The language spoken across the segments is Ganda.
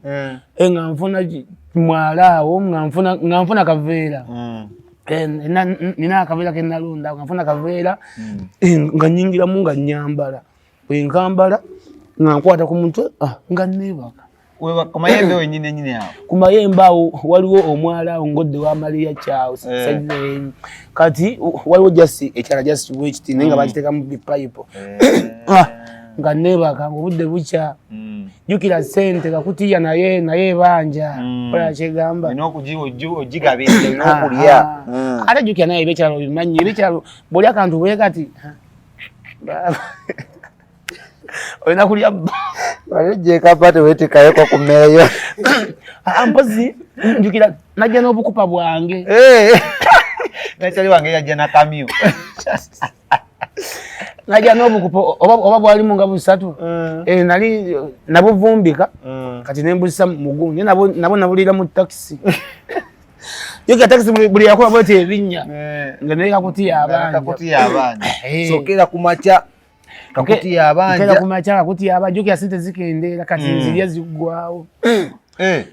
Nga nfuna mwala awo, nga nfuna kaveera. Nina akaveera kenalonda, nga nfuna kaveera, nga nyingiramu, nga nyambala. Bwe nkambala nga nkwata ku mutwe, nga neebaka. Ku mayembe wenyini nyini awo? Ku mayembe awo waliwo omwala awo ngodde wa Maria Kyawo. Kati waliwo just ekyala, just bwekiti, naye nga bakiteekamu bipayipo. Nga neebaka nga obudde bukya. Jjukira sente kakutiya, naye ebanja. Ola kyegamba. Olina ogigabirira, olina okulya. Ate jjukira naye ebyekyalo obimanyi, ebyekyalo bw'oli akantu bwe kati, olina kulya. Wali ojja teweetekayoko ku mmere yo? Mpozi njukira najja n'obukupa bwange. Nakyali wange yajja nakamyu. Najja n'obukupa oba bwalimu nga busatu. Nali nabuvumbika. Kati nembusa mugundi nabo nabulira mu takisi. Jjukira takisi buli yakuba bweti ebinnya, nga naye kakutiya abanja. Kakutiya abanja. Sokera ku makya, kakutiya abanja. Ku makya kakutiya abanja. Jjukira sente zikendeera kati. Nzirya ziggwawo.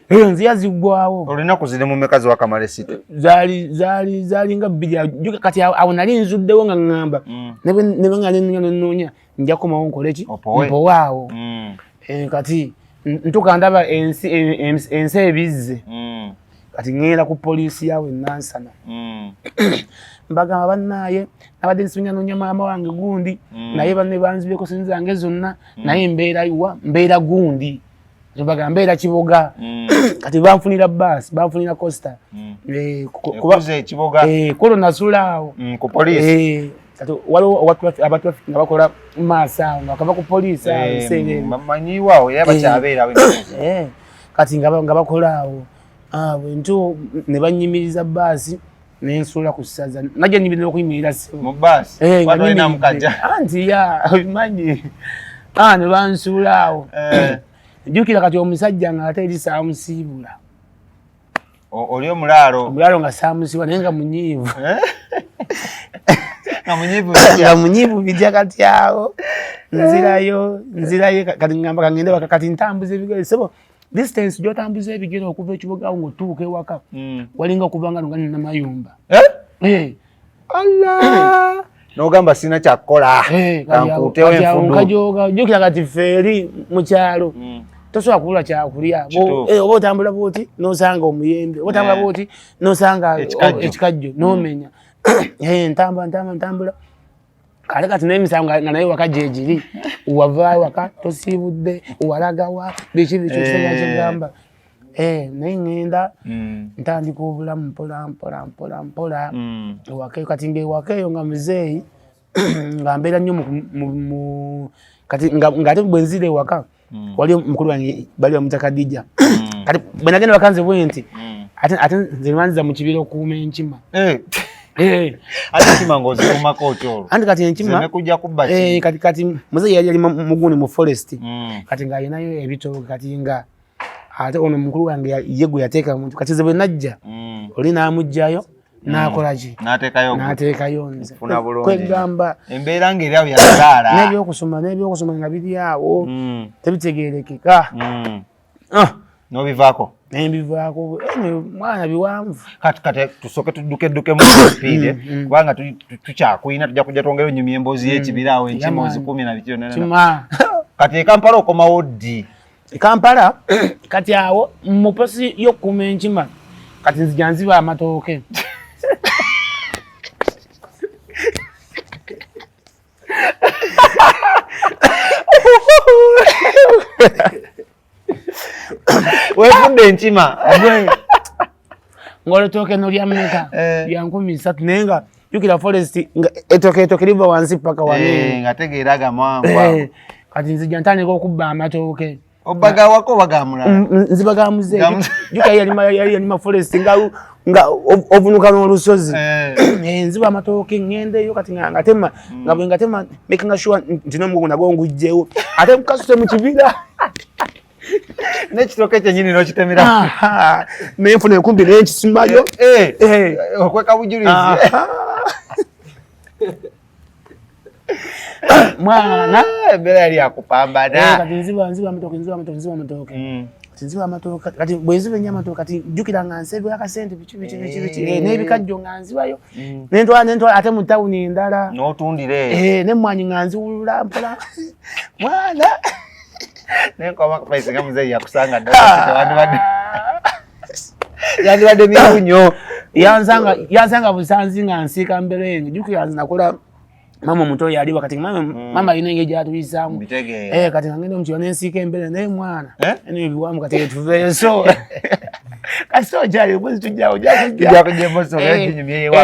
Nzirya ziggwawo. Olunaku ziri mu meka ziwakamala esite? Zaali nga bbiri. Jjukira kati awo nali nzuddewo nga ŋŋamba, ne bwe nga nenoonya nenoonya, nja kukomawo nkole ki? Mpowe awo. Kati ntuka ndaba ensi ebizze. Kati ŋŋenda ku poliisi yawe Nansana. Mbagamba, bannaaye, nabadde nsinya maama wange gundi, naye banne banzibyeko sente zange zonna, naye mbeera wa, mbeera gundi. Mbagamba mbeera Kiboga. Kati banfunira baasi, banfunira coaster. Kolo nasula awo. Kati waliwo abatraffic nga bakola maaso awo, nga bakava ku poliisi awo ebiseera ebyo. Manyiwawo era bakyabeerawo. Kati nga bakola awo, bwentu ne banyimiriza baasi, nensula ku ssaza. Najja nyimirira okuyimirira, ssebo. Mu baasi? Anti ya obimanyi, ne bansuula awo. Jjukira kati omusajja nga ate eri saamusiibula. Oli omulaalo? Omulaalo nga saamusiibula, naye nga munyiivu. Nga munyiivu? Nga munyiivu bitya. Kati awo nzirayo, kati ngamba kangende waka. Kati ntambuza ebigere, sebo, distance gyotambuza ebigere okuva ekibuga awo ngaotuuka ewaka, walinga okuva nga nga Namayumba. Allah, nogamba sina kyakukola, kankuutewo enfudu. Nkajoga. Jjukira kati ffe eri mu kyalo tosobola kubula kyakulya. Oba otambula bwoti nosanga omuyembe, oba otambula bwoti nosanga ekikajjo nomenya. Ntambula, ntambula, ntambula. Ate kati n'emisango nga naye waka gyegiri, wavaayo waka tosiibudde, walagawa, biki biki, kisobola kyegamba. Naye ŋŋenda ntandika obulamu mpola mpola mpola mpola. Ewaka kati nga ewaka eyo nga muzeeyi nga mbeera nnyo kati ng'ate bwe nzira ewaka, waliyo mukulu wange bali bamuta Kadija. Kati bwe nagenda waka nze bwe nti, ate nze nbanziza mu kibira okuuma enkima. Ate enkima ng'ozikuumako otya olwo? Anti kati enkima kujja kubba. Kati muzeeyi yali mugundi mu forest. Kati ng'alinayo ebitooke. Kati nga ate ono mukulu wange ye gwe yateeka muntu. Kati ze bwe najja, oli n'amuggyayo n'akola ki? N'ateekayo nze. Kwegamba embeera ng'eri awo yazaala. N'ebyokusoma nga biri awo tebitegeerekeka. N'obivaako? Nembivaako, mwana, biwanvu. Kati kati tusooke tudduke ddukemu speed, kubanga tukyakuyina, tujja kujja twongere onyumya emboozi y'ekibira awo, enkima ozikumi na biki. Kati e Kampala okomawo ddi? E Kampala kati awo mu process y'okukuuma enkima, kati nzija nziba amatooke. Wefudde enkima. Ng'olutooke nolya mmeka? Lya 3000, naye nga jjukira forest nga ettooke ettooke liva wansi paka wano. Nga tegeera gamangu. Kati nzija ntandika okubba amatooke. Obagawako oba gamulala? Nziba ga muzeeyi. Jjukira yali yalima forest nga ovunuka n'olusozi. Nziba amatooke, ŋŋendeyo. Kati nga ngatema, nga bwe ngatema making sure nti n'omugogo nagwo ngugjewo, ate nkasuse mu kibira. N'ekitooke kyennyini n'okitemera? Nenfuna enkumbi nenkisimayo. Okweka bujulizi. Mwana. Embeera yali yakupambana. Kati nziba amatooke, nziba amatooke, nziba amatooke. Kati nziba amatooke, kati bwe nziba ennyo amatooke, kati jjukira nga nsebya akasente, biki biki biki biki, n'ebikajjo nga nzibayo, nentwala ate mu tawuni endala. N'otundira eyo. N'emmwanyi nga nziwulula mpola, mwana. Nenkoma singa muzeeyi yakusanga ddala, yandibadde miwunyo. Yansanga busanzi nga nsiika mberenge. Jjukira nze nakola, mama omuto yali wakati, mama alina engeri gyatuyisaamu. Kati nga ngenda omukiro nensiika embere, naye mwana, ebiwamu. Kati tuveeyo, so kasi okyali omwezi tujjawo.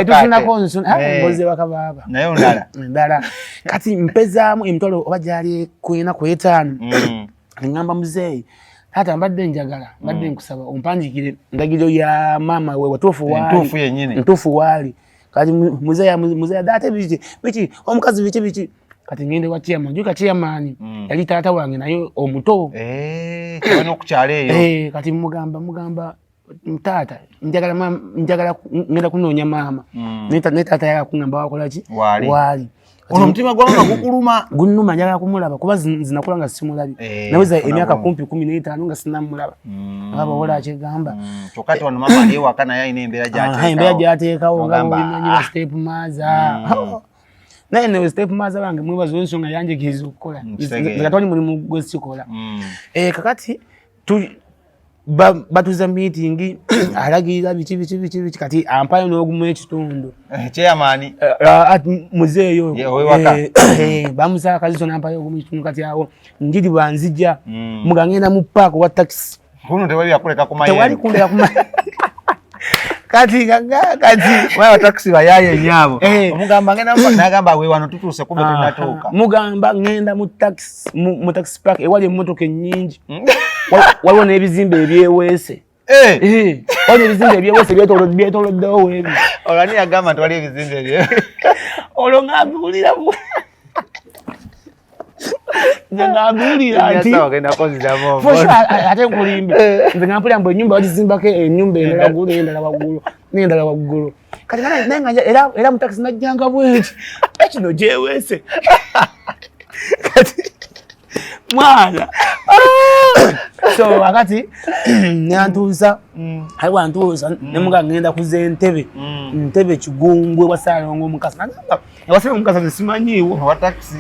Tufunako nsuna mbozi ewaka baaba. Naye ndala. Endala kati mpezaamu emitwalo oba gyali kwena kwetaano. Ngamba muzeeyi, taata, mbadde njagala, mbadde nkusaba ompanjikire ndagiro ya maama we watuufu waali, ntuufu waali. Kati muzeeyi ate biki biki, omukazi biki biki. Kati ngende wa chairman. Juka chairman yali taata wange naye omuto. Okukyalo eyo. Kati mugamba, taata, njagala ngenda kunoonya maama. Naye taata yagala kuŋŋamba wakolaki, waali. Ono omutima gwa mama gukuluma. Gunnuma, njagala kumulaba kuba zinakula nga simulabi. Naweza emyaka kumpi 15 nga sinamulaba. Aba bawola akyegamba. Kyokka ti wano mama ali ewaka naye alina embeera. Embeera gyateekawo nga obimanyi ba step mother. Naye ne step mother bange mwebaza ensonga yanjigiriza okukola, nga twali mulimu gwe sikola. Kakati batuza meeting, alagirira biki biki biki biki, kati ampayo n'ogumu ekitundu. Chairman? Muzeeyo bamusa akaziso, nampayo ogumu ekitundu. Kati awo njiri bwanzija muga ngenda mu paaka wa taxi. Tewali yakuleka. Tewali kundeka kuma. Kati kati waya taxi bayaye nyaabo. Omugamba ngenda, nagamba we wano tutuuse, kumbe tonatuuka. Mugamba ngenda mu taxi, mu taxi park ewali emmotoka ennyingi. Waliwo n'ebizimbe ebyeweese. Waliwo ebizimbe ebyeweese byetoloddewo weebi. Olwani yagamba nti wali ebizimbe ebyo? Olwo nga mbiwulira, nze nga mbiwulira nti ate nkulimbe, nze nga mpulira mbu ennyumba bagizimbako ennyumba endala waggulu, n'endala waggulu, n'endala waggulu. Kati naye nga era mu takisi najjanga bwenti ekino gyeweese. Kati mwana, so akati nantuusa ali wantuusa, nemuga ngenda kuza entebe, ntebe Kigungwe wa Saalongo Omukasa. Nagamba ewa Saalongo Omukasa nsimanyiiwo. Wa taxi.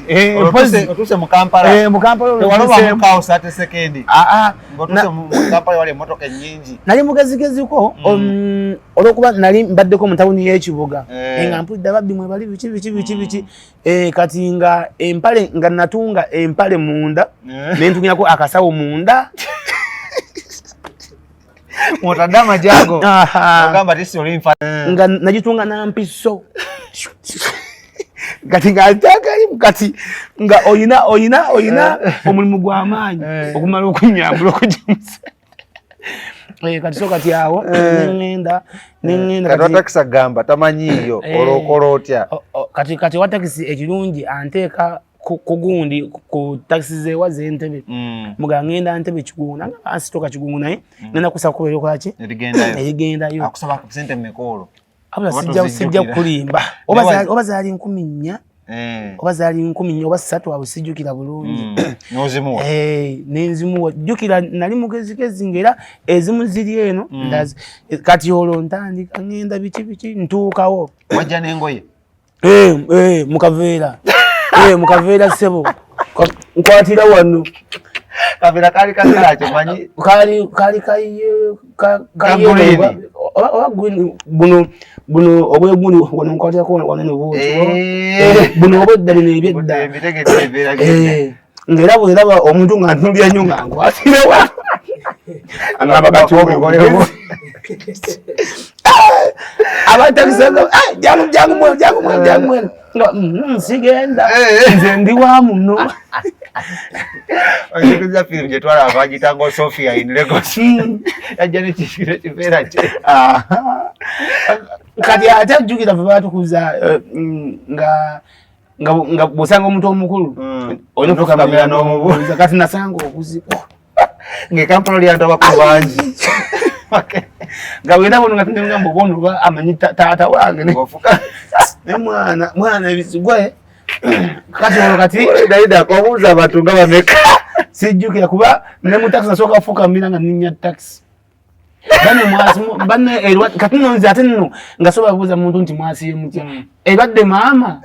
Otuuse mu Kampala. Mu Kampala. Tewalobamukawo sate sekendi? Aa. Ng'otuuse mu Kampala wali emmotoka ennyingi. Nali mugezigeziko, olwokuba nali mbaddeko mu tawuni y'ekibuga, nga mpulidde ababbi mwe bali, biki biki biki biki. Kati nga empale, nga natunga empale munda, nentungirako akasawo munda. Mwotadde amajago. Ogamba tisi oli nfa. Nga nagitunga nampiso. Kati nga ntakalimu, kati nga oyina omulimu gw'amaanyi okumala okunyambula okugimusa. Kati so kati awo neŋŋenda neŋŋenda. Kati watakisi agamba tamanyiiyo, olwokola otya? Kati wa takisi ekirungi anteeka ku gundi, ku takisi zewa z'entebe. Muga ŋŋenda ntebe Kigungu, nanga ansituka Kigungu, naye ŋŋenda kusaba kuba eryokolaki. Erigendayo. Erigendayo. Akusaba sente mmeka olwo? Abula. Oba sijja tozijjukira? Kulimba, oba zaali 4000, oba zaali 4000 oba 300, awo sijjukira bulungi. N'ozimuwa? Nenzimuwa. Jjukira nali mugezigezi, ngaera ezimu ziri eno ndazi. Kati olwo ntandika ŋŋenda biki biki, ntuukawo. Wajja n'engoye? Mukaveera, mukaveera ssebo. Nkwatira wano. Kaveera kaali kaseera kyomanyi. Kaali kaye Ka kaye green. Oba green, buno obwegundi wano nkwatirako wano bwoti. Buno obwedda, bino ebyedda. Mbitegedde ebibeera byedda. Ng'era bweraba omuntu nga ntunulira nnyo nga nkwatira wano, angamba kati Omugolewo. Abatakisi, jangu jangu mwenu, jangu mwenu, jangu mwenu. Nga sigenda, nze ndi wa muno. Ojjukiza firimu gye twalaba bagiyitanga Sophia in Lagos, yajja nekiveera kye. Aha. Kati ate jjukira fe batukuza nga bw'osanga omuntu omukulu olina okufukamira n'omubuuza. Kati nasanga okuzibu. Ng'ekampala oli abantu abakulu bangi. Nga bwena bono nga tunengamba oba ono oba amanyi taata wange Ng'ofuka. Ne mwana mwana ebizigwe. Kati olwo kati Daida obuuza abantu nga bameka? Sijjukira kuba ne mu taxi nasooka fukamira nga nninnya taxi. Bane mwasi bane erwa kati nno nze ate nno nga sobola kubuuza muntu nti mwasiye mutya. Ebadde maama.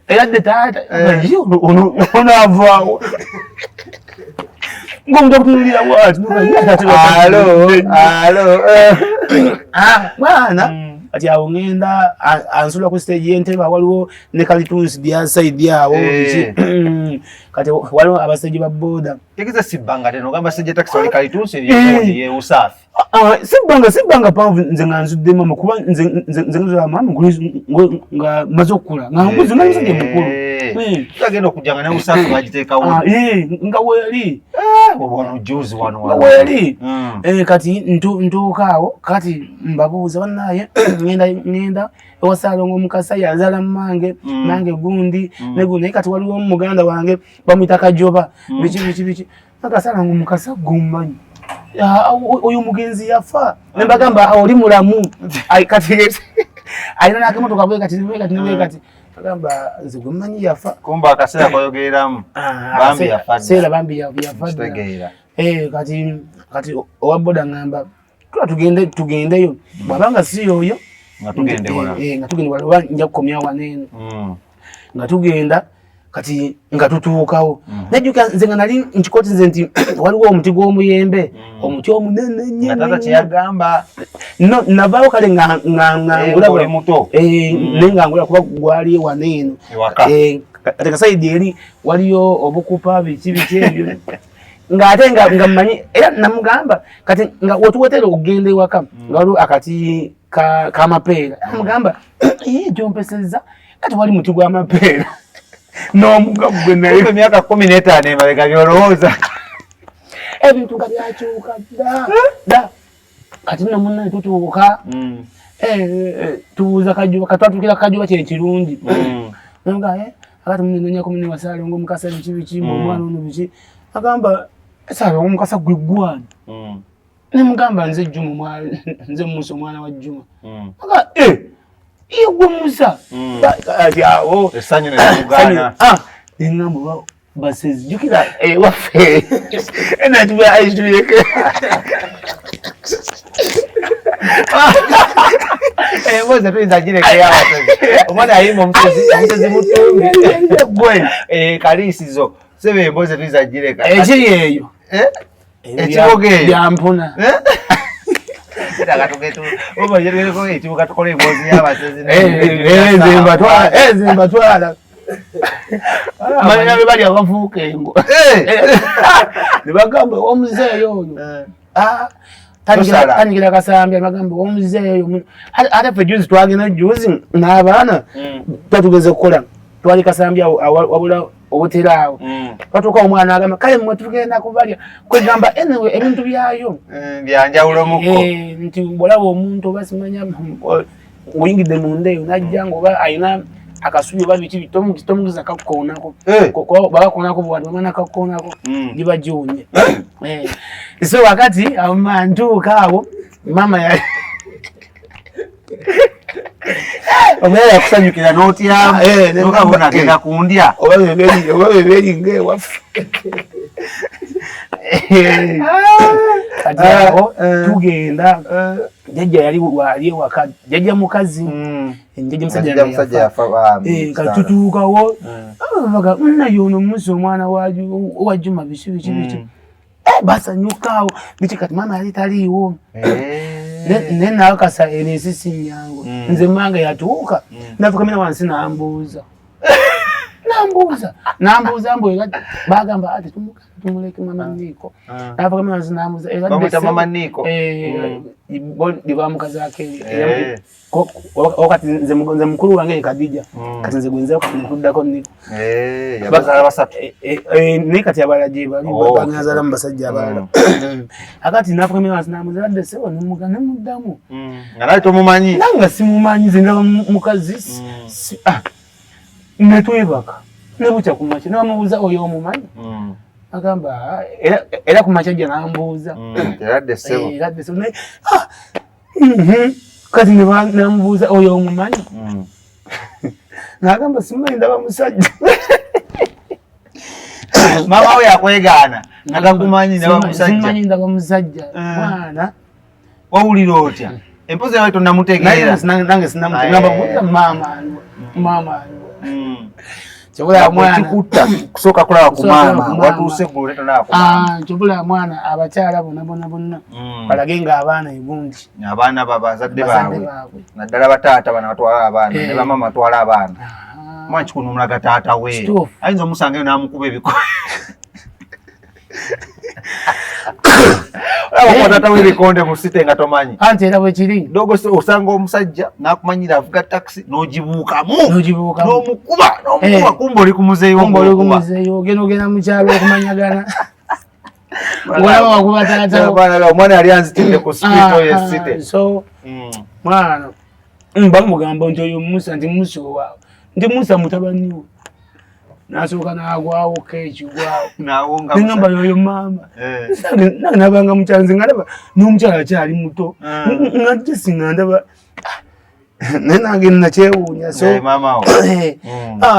Ebadde taata. Ye ono ono avaawo. Ng'omuntu akutunuulira bw'ati. Alo, alo. Ah, mwana. Kati awo ŋŋenda ansula ku stage y'Entebe, waliwo ne kalitunsi bya side awo. Biki. Kati waliwo abasajja ba boda. Tegeeza sibbanga teno ogamba stage taxi wali kalitunsi eri ye Usaafi. Ah, sibbanga panvu nze nga nzudde mama kuba nze nzula mama nga maze okukula nga nkuze nga musajja mukulu. Tagenda okujja nga ne Usaafi bagiteekawo. Ah, nga weeri. Wano juzi wano nga weeri. Kati ntuuka awo kati mbabuuza bannaye ŋŋenda ewa Ssaalongo Mukasa yanzaala mmange mange gundi ne gundi naye kati waliwo muganda wange bamuyita Kajoba biki biki biki aga Ssaalongo Mukasa gummanyi oyo mugenzi yafa ne mbagamba oli mulamu. Ai, kati alina n'akamotoka bwe kati bwe kati bwe kati agamba nze gwe mmanyi yafa. Kumba akaseera koyogereramu. Ah, Bambi yafa dda. Seera bambi yafa dda. Kitegeera. Kati owa boda ngamba tula tugende tugendeyo bw'abanga si yoyo Nga tugende wala. Nga tugende wala oba nja kukomya wano eno. Nga tugenda kati nga tutuukawo. Najjuka nze nga nali nkikoti nze nti waliwo omuti gw'omuyembe, omuti omunene nnyo. Nga taata kye yagamba. No, navaawo kale nga ngula Oli muto. Naye nga ngula kuba gwali wano eno. Ewaka. Kati kasayidi eri waliyo obukupa biki biki ebyo. Ng'ate nga mmanyi era namugamba kati nga wetuwetera okugenda ewaka nga waliwo akati k'amapeera. Namugamba ye gyompesezza kati wali muti gw'amapeera n'omuga gwe naye. Kumbe emyaka 15 emabega by'olowooza. Ebintu nga byakyuka dda dda. Kati nno munne tutuuka. Tubuuza Kajuba, kati twatuukira Kajuba kye kirungi. Nga, akati munne nonyako munne wa Ssaalongo Mukasa biki biki, omwana ono biki. Agamba, Ssaalongo Mukasa gwe gwani? Ne mugamba nze Juma, nze Musa omwana wa Juma. Aga, iye gwe Musa. Kati awo. Essanyu ne likugaana. Ah, ne ŋŋamba oba basezi, jjukira ewaffe. Ena tuba ayituleke. Emboozi tuyinza girekeyo abasezi. Omwana yayimba omusezi mutumbi. Gwe. Kaliisizo. Sebe emboozi tuyinza gireka. Ekiri eyo. Ekibuga eyo. Byampuna. Ekibuga tukole emboozi y'abasezi. Nze mbatwala. Manya be bali abafuuka engo. Ne bagamba omuzeeyi oyo. Ah, tanyigira Kasambya, ne bagamba omuzeeyi oyo. Ate ffe juzi twagenda juzi n'abaana twatugeze kukola. Twali Kasambya wabula obutera awo. Twatuuka omwana agamba kale mmwe tugenda kubalya. Kwegamba anyway ebintu byayo. Bya njawulo mukko. Nti bw'olaba omuntu oba simanya ng'oyingidde munda eyo n'ajja ng'oba alina akasubi oba biki tomugiza kakkoonako. Kuba bakakoonako bw'ati bamala kakkoonako giba giwunye. So wakati ntuuka awo maama yali Omwana yakusanyukira n'otyamu. N'ogamba ono agenda kundya. Oba beberi ng'ewaffe. Kati awo tugenda. Jjajja yali waali ewaka, jjajja mukazi. Jjajja musajja Jjajja musajja yafa, kati tutuukawo. Baga, naye ono Musa omwana wa Juma biki biki biki. Basanyuka awo. Biki kati maama yali taliiwo. Ne nakasa eno ensi si nnyangu. Nze mmange yatuuka, nafukamira wansi n'ambuuza. Nambuuza. Nambuuza mbu era bagamba ati tumuleke mama Niiko. Nafukamira wansi n'ambuuza, era Bamuyita ddese- mama Niiko. Bo ndi bamukazaako eyo. Wakati nze mukulu wange ye Khadija. Kati nze gwe nze kati nkuddako Niiko. Yabazaala basatu. Naye kati abalala gye bali, bangazaala mu basajja abalala. Akati nafukamira wansi n'ambuuza, badde ssebo nemuddamu. Nga naye tomumanyi. Nange nga simumanyi, nze ndaba mukazi, ne twebaka. Ne bukya ku makya, ne bamubuuza oyo omumanyi? Agamba, era ku makya ajja n'ambuuza. Eradde ssebo. Eradde ssebo. Naye, Kati ne bamubuuza oyo omumanyi? N'agamba simumanyi, ndaba musajja. Maama we yakwegaana nga takumanyi ndaba musajja. Simanyi ndaba musajja. Mwana. Wawulira otya? Empozi yawe tonnamutegeera. Nange sinamutegeera. Maama aliwo. Maama aliwo. Kyobula mwana kikutta kusooka kulaba ku maama watuuse gulu tonalaba ku maama. Kyobula mwana abakyala bonna bonna bonna balage nga abaana egundi. Abaana bazadde baabwe naddala bataata bano batwala abaana ne bamaama batwala abaana. Mwana kikulu n'omulaga taata we ayinza omusangayo n'amukuba ebiko. Olaba taata we ebikonde mu site nga tomanyi. Anti era bwe kiri. Dogo osanga omusajja n'akumanyira avuga takisi n'ogibuukamu. N'omukuba n'omukuba kumbe oli ku muzeeyi wo. Kumbe oli ku muzeeyi wo ogenda ogenda mu kyalo okumanyagana. Ng'olaba wakuba taata wo. Omwana yali anzitidde ku street oyo esite. So mwana bamugamba nti oyo Musa nti Musa owaabwe nti Musa mutabani we. Nasooka n'agwawo keekigwawo nengamba yoyo maama nange nabanga mukyalo nze nga ndaba n'omukyalo akyali muto nga jesi nga ndaba naye nange nakyewuunya so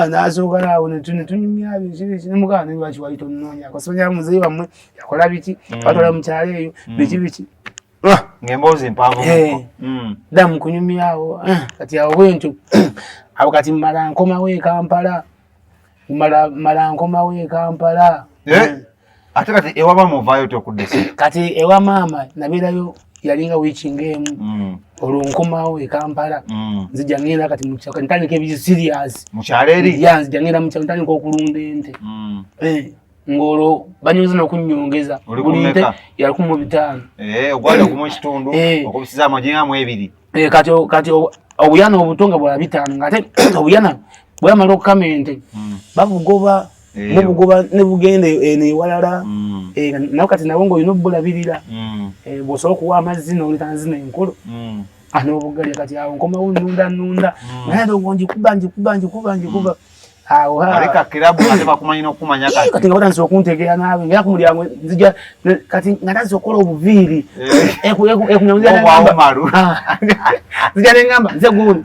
nasooka naawo netunyumya biki biki nemugamba naye lwaki wali tonnoonyako simanya muzeeyi wammwe yakola biki batwala mukyalo eyo biki biki ng'emboozi mpanvu dda mu kunyumyawo kati awo bwentyo awo kati mmala nkomawo e Kampala mala nkomawo e Kampala. Ate kati ewa maama ovaayo otya okudda essimu? Kati ewa maama nabeerayo yalinga wiiki ng'emu olwo nkomawo e Kampala nzija ngenda kati mu kyalo ntandika ebiri serious. Mu kyalo eri? Ya nzija ngenda mu kyalo ntandika okulunda ente. Ng'olwo banyumiza n'okunnyongeza. Buli nte ya 15. Ogwali ogumu ekitundu okubisizaamu ogingamu ebiri. Kati obuyana obuto nga bwa 5 ng'ate obuyana bwamala okukama ente babugoba mubugoba ne bugenda eno ewalala nawe kati nabo ng'olina obulabirira bw'osobola okuwa amazzi n'oleeta nzino enkulu n'obugalya kati awo nkomawo nnunda nnunda naye ndowooza ngikuba ngikuba ngikuba ngikuba awo aleka kirabu ate bakumanyi n'okumanya kati kati nga batandise okuntegeera naawe ngera ku mulyango nzija kati nga ntandise okukola obuviiri nzija nengamba nze gundi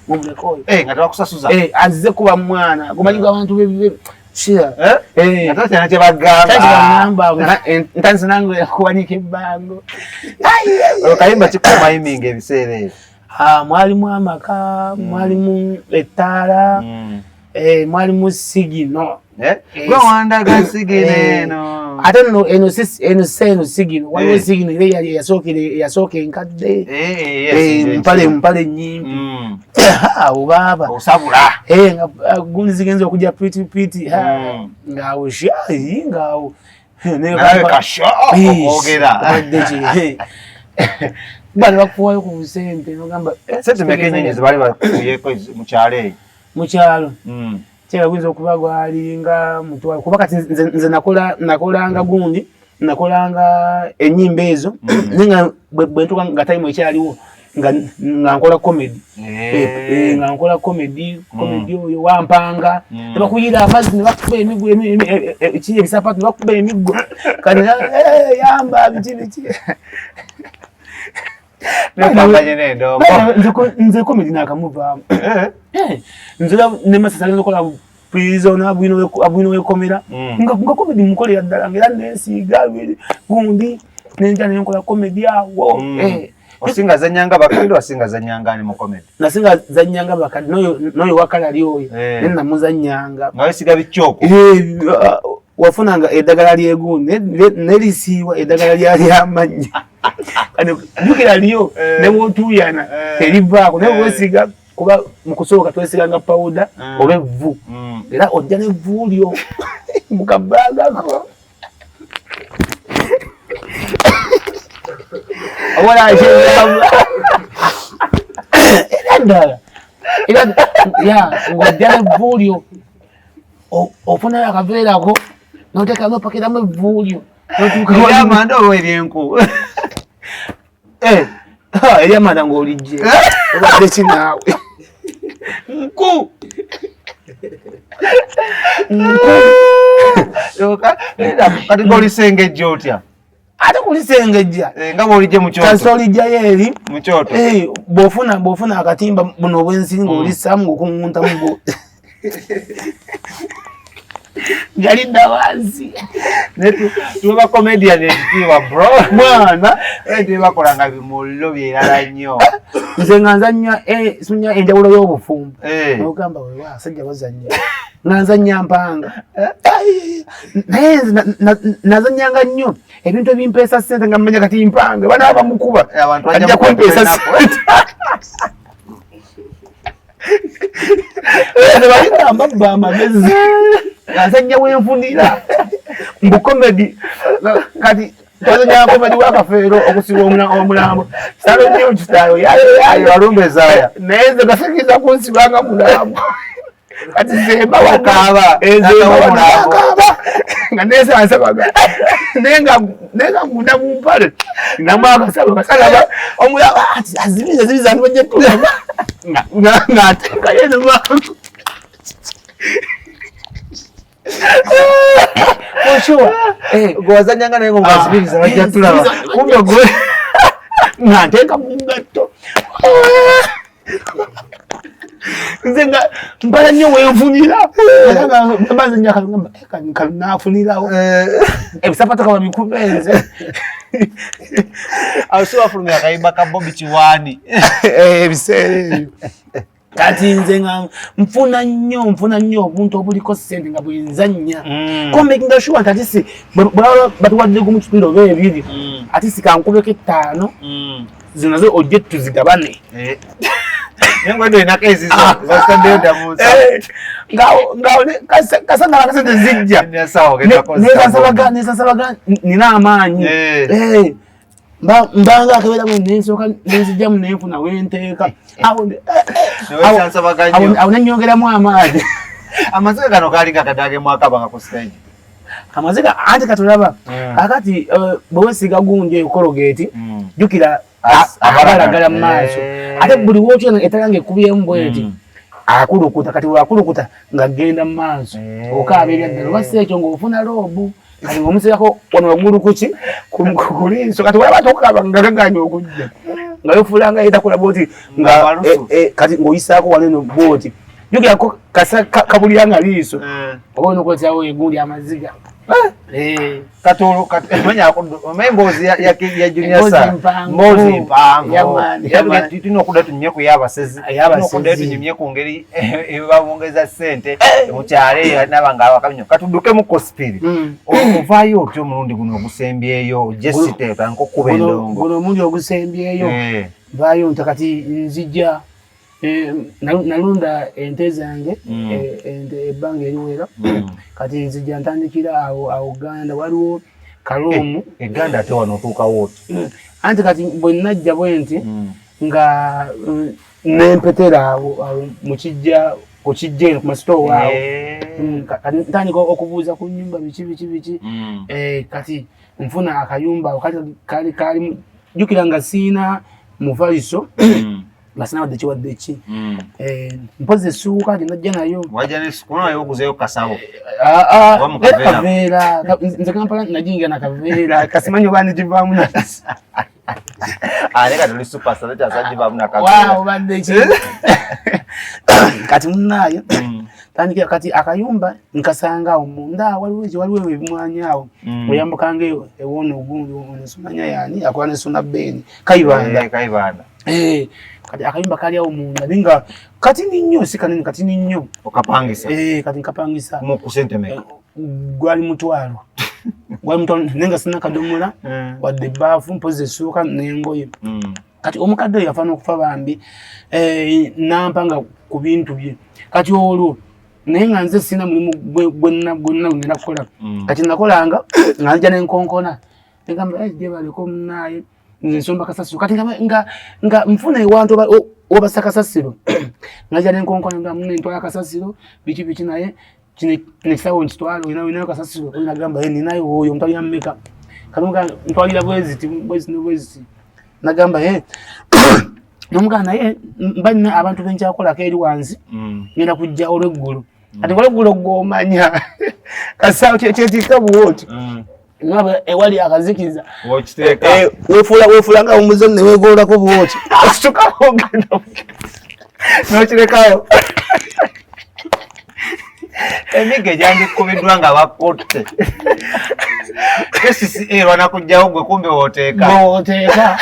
mumuleke oyo nga tebakusasuza azize kuba mwana gumanyi gwabantu nga kyebagamba ntandise nange okuwanika ebbango kayimba kikumayiminga ebiseera ebyo. Mwalimu amaka, mwalimu ettaala, mwalimu sigino. Gwe sigino eno. Ate nno eno eno sigino, waliwo sigino era eyasooka enkadde. Mpale nnyimpi. Awo baaba. Osabula. Nga gundi zigenza okujja piti piti. Ng'awo shayi ng'awo. Nawe kasho okwogera. Obadde ki? Bali bakuwayo ku busente nogamba sente meka ennyingi ze baali bakuyeko mu kyalo eyo? Mu kyalo kyera guyinza okuba gwalinga mutwalo kuba kati nze nakolanga gundi nakolanga ennyimba ezo naye nga bwe ntuuka nga time ekyaliwo nga nkola comedy nga nkola comedy comedy oyo wampanga ne bakuyira amazzi ne bakuba emiggo ebisapatu ne bakuba emiggo kati yamba biki biki. Nze comedy nakamuvaamu nze ne Masasa agenda okukola prison abwino wekomera nga comedy mukolera ddala ngera nensiiga gundi nenja nenkola comedy awo. Osinga zanyanga bakadde wasinga zanyanga ni mu comedy? Nasinga zanyanga bakadde n'oyo wakalali oyo ne namuzanyanga. Nga wesiga bikyoko? Wafunanga eddagala ly'egundi nerisiiwa eddagala ly'amannyo. Kati jjukira lyo ne bw'otuuyana terivaako naye bw'osiga kuba mu kusooka twesiganga pawuda oba evvu era ojja n'evvu lyo mu kabaagako. Era ddala era ng'ojja n'evvu lyo ofunayo akaveerako n'oteeka n'opakiramu evvu lyo eryamanda oba eryenku eryamanda ng'olijje obadde ki naawe nku kati ng'olisengejja otya? Ate kulisengejja nga bw'olijje mu kyoto kasita olijjayo eri mu kyoto bw'ofuna akatimba buno obw'ensi ng'olissaamu ng'okuŋŋuntamu gwo Yali wansi. Tuba comedian ekitiibwa, bro. Mwana. Tebakola nga bimullo byerala nnyo. Nze nga nzannya sunya enjawulo y'obufumbo. Ogamba wewa asajja bazannya, nga nzannya mpanga, naye nazannyanga nnyo ebintu ebimpeesa ssente, nga mmanya kati mpanga bana bamukuba ajja kumpeesa ssente. Baligamba bba amagezi nga nzannya wenfunira mbu comedy. Kati twazannya comedy w'akafeero okusiba omulambo salo kitaayo. Walumba ezaaya. Naye nze gasikiriza kunsibanga mulambo. Kati zemba Okaaba. Wakaaba nga nesansabaga, naye nga munda mu mpale namu akasabo kasalaba omulaba azibiza zibiza nti bajja tulaba ng'ateekayo eno mangu. For sure. Gwe wazanyanga naye ng'obazibiriza bajja tulaba, kumbe gwe nga nteeka mu ngatto. Nze nga mpala nnyo wenfunira, nafunirawo ebisapatu kaba bikubenze. Awo si wafulumya akayimba ka Bobi Kiwaani? Ebiseera ebyo kati nze nga nfuna nnyo, nfuna nnyo obuntu obuliko ssente nga bwenzannya ko making sure nti atisi bwaba batuwadde gumu kitundu oba ebiri, atisi kankubeko 5, zino nazo ojje tuzigabane. Naye ngwedde olinako ezizo bazitaddeyo dda mu nsawo. Kasanga akasente zijja. Nesasabaga nina amaanyi, mbanga akeberamu nensooka nenzijjamu nenfuna wenteeka awo nenyongeramu amaanyi. Amaziga gano gaali nga kadage mwakabanga ku stage? Amaziga anti katulaba akati bwe wesiiga gundi eyo Colgate, jjukira abalagala mu maaso, ate buli wokyona etala nga ekubyemu bweti akulukuta. Kati wakulukuta nga genda mu maaso okaaba ebyaddala, oba si ekyo ng'ofuna loobu, kati ng'omusigako wano waggulu kuki ku liiso. Kati walaba tokaaba nga gaganya okujja nga yofuulanga yetakola bwoti nga kati ng'oyisaako wano eno bwoti, jjukirako kabulira nga liiso oba olina okuleeterawo egundi amaziga. Manya emboozi ya Junior Sa mboozi mpanvu. Tulina okudda tunyumye ku y'abasezi, tulina okudda tunyumye ku ngeri ebabongeza ssente mukyalo eyo naba nga awakabinyo. Katuddukemu ko speed. Ovaayo otya omulundi guno ogusembyeyo jesite otandika okukuba endongo? Guno omulundi ogusembyeyo nvaayo nti kati nzija nalunda ente zange, ente ebbanga eriwera. Kati nzija ntandikira awo awo Ganda, waliwo kaluumu. Eganda ate wano otuukawo oti? Anti kati bwe najja bwe nti nga nempetera awo awo mukijja ku kijja eno ku masitoowa awo. Kati ntandika okubuuza ku nyumba biki biki biki. Kati nfuna akayumba awo kali kali jjukira nga siina mufaliso, nga sina wadde kiwadde ki. Mpozi essuuka gye najja nayo. Wajja nesukunayo oguzeyo kasawo? Ah, ah, kaveera. Nze Kampala najingira na kaveera, kasimanyi oba nigivaamu. Ate kati oli superstar, tokyasagivaamu na kaveera. Obadde ki kati munnaayo tandikira kati akayumba nkasanga awo munda, waliwo ekyo, waliwo ebimwanyi awo oyambukanga ewona ogundi ono simanya yani akola ne Suna Ben Kayibanda. Kayibanda. Kati akayumba kali awo munda, naye nga katini nnyo, si kanene, katini nnyo. Okapangisa? Kati nkapangisa. Mu ku sente meka? Gwali 5,000, gwali 5,000, naye nga sina kadomola wadde ebbaafu, mpozi essuuka n'engoye. Kati omukadde oyo yafa n'okufa bambi, nampa nga ku bintu bye. Kati olwo naye nga nze sina mulimu gwonna gwonna gwengenda kukola. Kati nakolanga nga nzija nenkonkona, negamba, "Eh, gyebaleko munaaye, nze nsomba kasasiro." Kati nga nfuna ewantu obasa kasasiro, nga nzija nenkonkona nga mune ntwala kasasiro biki biki, naye kino ekisawo nkitwala, olina olinayo kasasiro? Oyo nagamba, "Eh, ninayo." Oyo ntwalira mmeka? Kati ntwalira bweziti bweziti bweziti. Nagamba, "Eh," nomugamba, "naye mba nina abantu benkyakolako eri wansi, ngenda kujja olweggulo." Kati olweggulo gwomanya kasawo kyetika bwoti ngaba ewali akazikiza. Wokiteeka. Wefuula wefuula nga omuze newegolako bwoti, ositukawo ogenda nokirekayo. Emiggo egyandikubiddwa nga bakutte KCCA erwana kujjawo gwe, kumbe wooteeka. Bwoteeka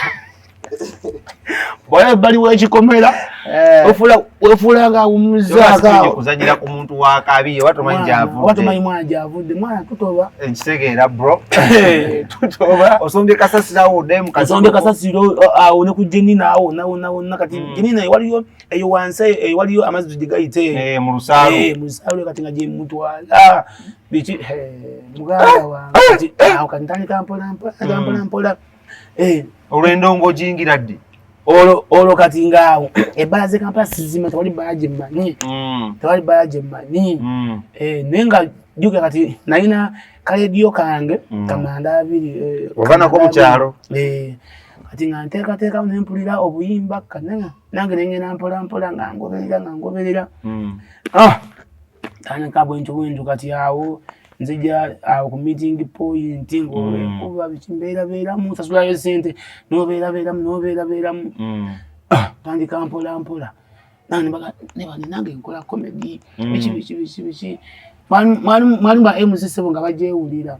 bwala ebbali w'ekikomera, wefuula nga awummuzaako. Kuzanyira ku muntu wa kabi oba tomanyi oba gyavudde. Tomanyi mwana gyavudde, mwana tutoba. Nkitegeera, bro. Tutoba. Osombye kasasiro awo odde mu Osombye kasasiro awo ne ku Jenina awo wonna wonna. Kati Jenina waliyo eyo wansi eyo waliyo amazzi gye gayita eyo. Eh, mu lusaalu. Eh, mu lusaalu. Kati nga gye mutwala biki, muganda wange. Kati awo kati ntandika mpola mpola, mpola mpola. Olw'endongo ogiyingira ddi? Olwo kati ngaawo ebbala ze Kampala sizima, tewali bbala gye mmanyi. Tewali bbala gye mmanyi. Naye nga jjukira kati nalina kalediyo kange kamanda abiri. Ova nako mu kyalo? Kati nga nteekateekamu ne mpulira obuyimba kana nange nengenda mpola mpola nga ngoberera, nga ngoberera. Ah, tandika bwentyo bwentyo. Kati awo nzija awo ku Meeting Point ngaolwekuba biki, mbeerabeeramu, sasulayo sente, nobeerabeeramu, nobeerabeeramu. Ah, tandika mpola mpola nange nebane nange nkola comedy, biki biki biki biki. Mwalimu ba MC sebo nga bagyewulira.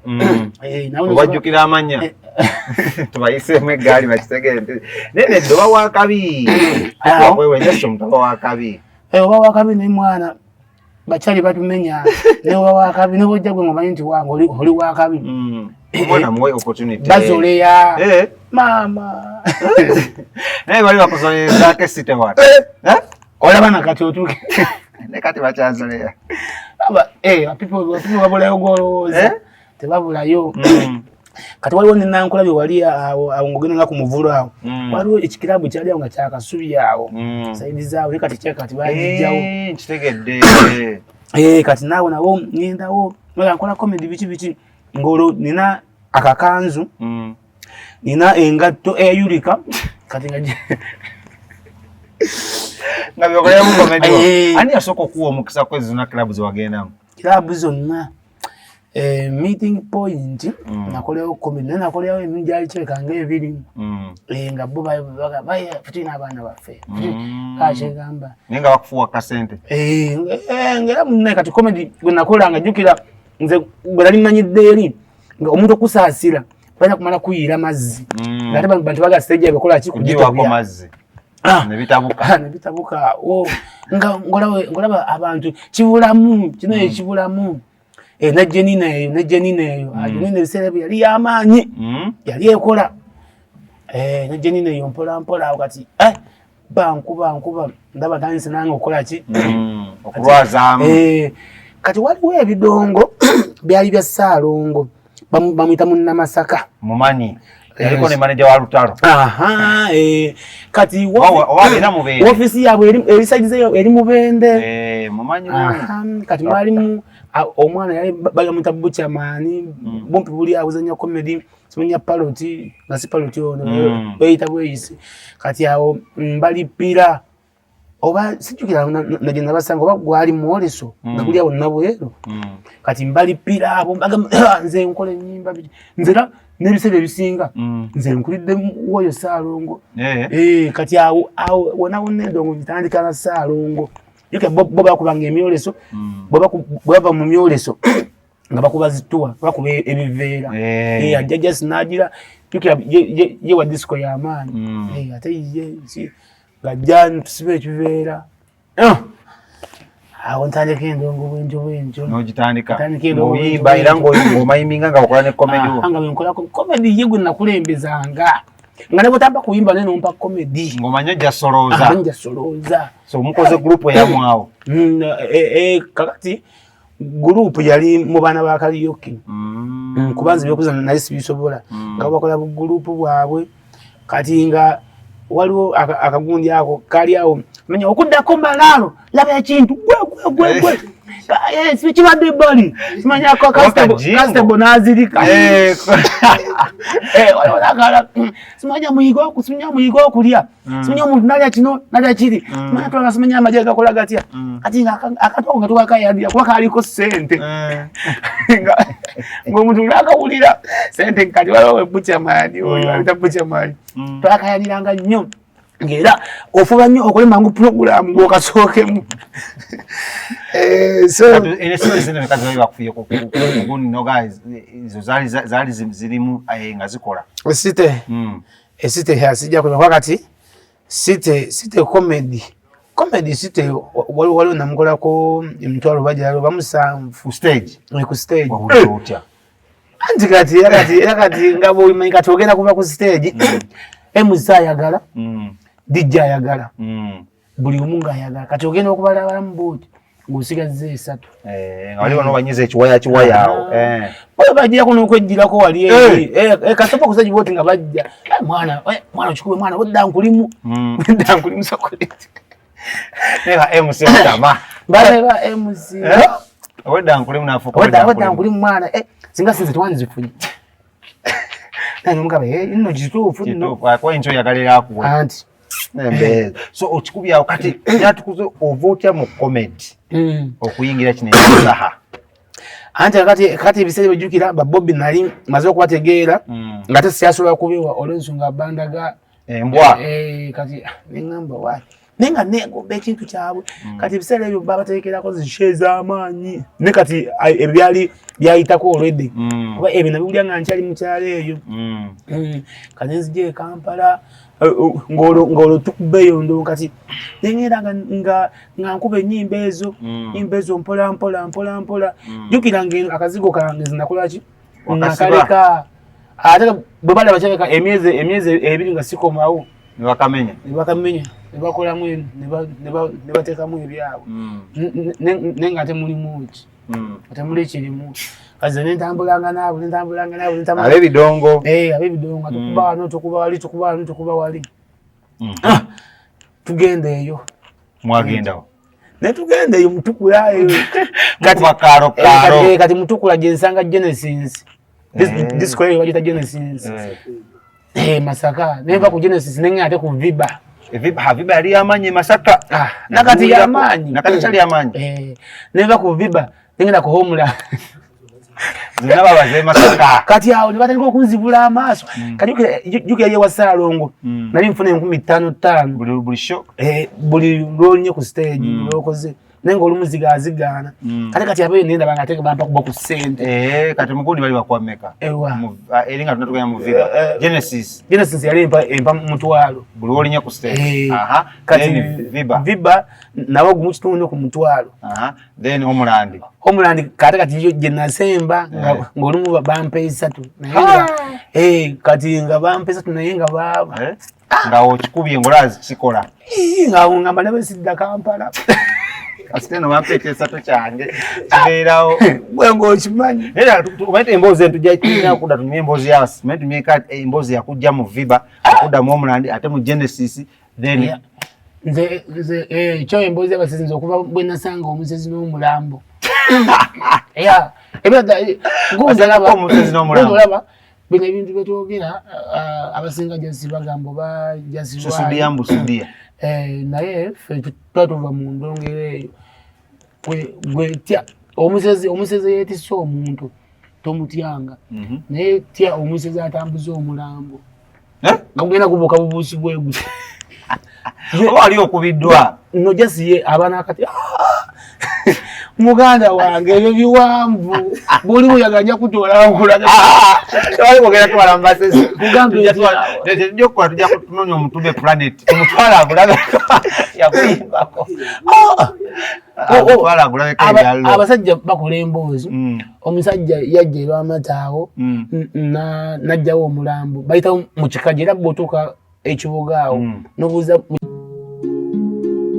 Obajjukira amanya tubayiseemu eggaali bakitegeere nti naye nedda oba wakabi kwewenyeso omuntu aba wakabi. Oba wakabi, naye mwana bakyali batumenya, ne oba wakabi ne bwojja gwe ngomanyi nti wange oli wakabi. Omwana muwe opportunity. Bazoleya maama. Naye bali bakuzolezaako esite wano. Olaba nakati otuuke. Ne kati bakyazoleya. People babulayo gwolowooza, tebabulayo. Kati waliwo nenankulabye wali awo awo ng'ogenda nga ku muvulo awo, waliwo ekikirabu kyali awo nga kyakasubi awo, side zaawo, naye kati kyeka kati bagijjawo. Nkitegedde. Kati naawe nabo ngendawo nga nkola comedy biki biki, ng'olwo nina akakanzu, nina engatto eyayulika kati nga nga byokoleramu comedy. Ani yasooka okuwa omukisa kwezi zonna club zewagendamu? Club zonna, Meeting Point nakolewo comedy, naye nakolewo emirundi gyali kireka nga ebiri. Nga bo tulina abaana baffe, kakyegamba. Naye nga bakufuwa kasente? Ngaera munaye kati comedy gwe nakola nga jjukira nze gwe nali manyidde eri nga omuntu okusaasira balina kumala kuyiira mazzi, ngaate bantu bagala stage yabe kola ki? Kugiwako mazzi. Ah. Nebitabuka. Nebitabuka. Nga ngolaba abantu kibulamu kino, ekibulamu ne Jenina eyo, ne Jenina eyo. Jenina ebiseera ebyo yali yamaanyi, yali ekola. Ne Jenina eyo mpola mpola awo kati bankuba nkuba, ndaba ntandise nange okukola ki? Okulwazaamu. Kati waliwo ebidongo byali bya Ssaalongo, bamuyita Munnamasaka. Mumanyi, yaliko ne manager wa Lutalo. Aha, kati era Mubende. Ofisi yaabwe eri side zeyo eri Mubende. Mumanyi. Kati mwalimu omwana yali bagamuyita Bukyamaani, bumpi buli awuzanya comedy, simanya Paloti nga si Paloti ono, beyita bweyisi. Kati awo mbalipira oba sijjukira nagye nabasanga oba gwali mwoleso nga guli awo Nabweru. Kati mbalipira abo, mbagamba nze nkola ennyimba biki, nze era n'ebiseera ebisinga nze nkulidde woyo Saalongo. Kati awo awo wona wonna endongo ngitandika na Saalongo. Jjukira bo bakubanga emyoleso, bwe bava mu myoleso nga bakuba zituwa, bakuba ebiveera. Ajja jasi n'agira, jjukira ye wa disco y'amaanyi. Ate ye ng'ajja ntusiba ekiveera. Awo ntandika endongo bwentyo bwentyo. N'ogitandika. Ntandika endongo. Ng'oyimba era ng'omayiminga nga okola ne comedy wo. Nga bwenkolako comedy ye gwe nakulembezanga, nga ne bwetamba kuyimba naye nompa comedy. Ng'omanyi ojja solooza. Nja solooza. So mukoze group eyamwe awo? Kakati group yali mu baana ba karaoke, kubanza ebyokuza naye sibisobola, nga bakola bu group bwabwe. Kati nga waliwo akagundi ako kali awo, manya okuddako malaalo, laba ekintu gwe gwe gwe gwe kibadde ebbali, simanyako Kastebo n'azirika. Simanya muyiga, simanya muyiga okulya, simanya omuntu nalya kino nalya kiri, simanya tulaba, simanya amagye gakola gatya. Kati nga akatu ako nga tubakayandira kuba kaliko sente, ng'omuntu lwakawulira sente. Kati waliwo bukyamaani oyo abita bukyamaani, twakayaniranga nnyo. Ng'era ofuba nnyo okole mangu pulogulaamu ng'okasookemu. So Ene sente zino meka zibayi bakufuye ku gundi noga ezo zaali zirimu nga zikola. Site esite asijja kuba kati site comedy site waliwo namukolako emitwalo bajalo 7 ku stage. Ku stage. Wawulira otya? Anti kati era kati nga bw'obimanyi kati ogenda kuva ku stage MC ayagala, DJ ayagala, buli omu ng'ayagala. Kati ogenda okubalabalamu bw'oti ng'osigazza 3. Nga waliwo n'obanyiza ekiwaya kiwaya awo. Oyo bajjirako n'okwejjirako wali eri. Kasooka okusajja bw'oti nga bajja. Mwana, mwana okikube, mwana, odda nkulimu. Odda nkulimu sokoleti. Naye ba MC mutama. Bale ba MC. Odda nkulimu n'afuuka odda nkulimu mwana. Singa sinze tewanzifunye. Naye omugamba, nno kituufu nno. Kituufu, akuwa enkyo oyagalira akuwe. Anti. So okikubyawo kati yatukuze ova otya mu comedy okuyingira kino ekisaha? Anti kati ebiseera ebijjukira ba Bobby nali maze okubategeera nga te siyasobola kubiwa olw'ensonga bandaga embwa. Kati ne ŋŋamba wayi naye nga neegomba ekintu kyabwe. Kati ebiseera ebyo babateekerako zishe ez'amaanyi ne kati ebyo byali byayitako already. Kuba ebyo nabiwulira nga nkyali mu kyalo eyo. Kati nzija e Kampala ng'olwo tukuba eyo ndo kati nengenda nga nkuba ennyimba ezo, ennyimba ezo mpola mpola mpola mpola. Jjukira nga akazigo kange zinakola ki? Nakaleka. Ate bwe balaba kyaleka emyezi 2 nga sikomawo. Ne bakamenya. Ne bakamenya, ne bakolamu eno, ne bateekamu ebyabwe. Ne nga temulimu ki? Temuli kirimu. Kaze ne ntambulanga naabo, ne ntambulanga naabo, ne ntambulanga. Ab'ebidongo. Ab'ebidongo, tukuba wano, tukuba wali, tukuba wano, tukuba wali. Tugenda eyo. Mwagendawo? Ne tugenda eyo Mutukula eyo. Mukuba kaalo kaalo. Kati Mutukula gye nsanga Genesis. This square bagiyita Genesis. Masaka. Ne nva ku Genesis ne ŋŋenda ate ku Viba. Viba yali y'amaanyi e Masaka. Nakati y'amaanyi. Nakati kyali y'amaanyi. Ne nva ku Viba ne ŋŋenda ku Homeland. Zonna babaze Masaka. Kati awo ne batandika okunzibula amaaso. Kati jjukira ye wa Ssaalongo. Nali nfuna 5,500. Buli show. Buli lw'olinnye ku stage, lw'okoze. Naye ng'olumu zigazigaana. Kale kati abeeyo nenda banga ate bampa kuba ku ssente. Kati mugundi bali bakuwa mmeka? Ewa. Eri nga tunatugenda mu Viba. Genesis. Genesis yali empa 1,000. Buli lw'olinnye ku stage. Kati Then Viba. Viba nawo gumu kitundu ku 1,000. Then Homeland. Homeland kate kati yo gye nasemba ng'olumu bampa 3. Naye nga, kati nga bampa 3 naye nga baaba. Nga okikubye ng'olaba kikola. Nga ngamba ne bwe sidda Kampala. Kasita eno bampa ekyesatu kyange kibeerawo. Gwe ng'okimanyi. Era omanyi emboozi eno tujja tulina okudda tunyumye emboozi ya simanyi tunyumye emboozi yakujja mu Viba, okudda mu Homeland ate mu Genesis then Nze kyo emboozi y'abasezi nze okuva bwe nasanga omusezi n'omulambo. Yeah. Gundi omusezi n'omulambo. Olaba bino ebintu bye twogera, abasinga jasi bagamba oba jasi Susudiya mbu sudiya. Naye ffe tuba tuva mu ndongero eyo. Gwe tya omusezi yeetisse omuntu tomutyanga. Naye tya omusezi atambuza omulambo. Nga gugenda kubuuka bubuusi bwe guti. Oba wali okubiddwa? No jasi ye aba n'akati. Muganda wange ebyo biwanvu. Bw'oli oyagala nja kutwala nkulaga. Tewali kwogera twala mu basezi. Kugambye Tujja nti tujja kukola, tujja kunoonya omutume planet. Tumutwale agulabeko. Yakuyimbako. Amutwale agulabeko ebyallo. Abasajja bakola emboozi. Omusajja yajja erwamata awo, n'aggyawo omulambo. Bayitawo mu kikajjo era bw'otuuka ekibuga awo, n'obuuza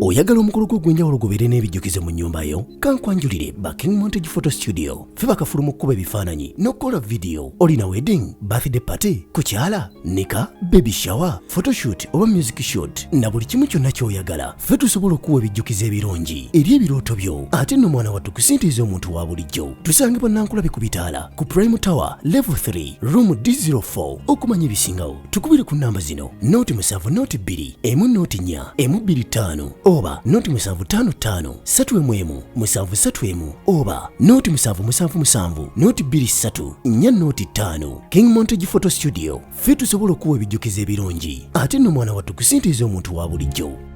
Oyagala omukolo gwo ogw'enjawulo gubeere n'ebijjukizo mu nnyumba yo? Kankwanjulire ba King Montage Photo Studio. Ffe bakafulu mu kkuba ebifaananyi n'okukola vidiyo. Olina wedding, birthday party, kukyala, nika, baby shower, photoshoot oba music shoot na buli kimu kyonna ky'oyagala. Ffe tusobola okuwa ebijjukizo ebirungi eri ebirooto byo. Ate nno mwana wattu ku ssente ez'omuntu wa bulijjo. Tusangibwa Nankulabi ku bitaala ku Prime Tower Level 3 Room D04. Okumanya ebisingawo tukubire ku namba zino 07 02 14 125. Oba 0 755 3 1 7 3 1 oba 0 777 0 23 4 0 5. King Montage Photo Studio, ffe tusobola okuwa ebijjukizo ebirungi, ate nno mwana wattu kusintiiza omuntu wa bulijjo.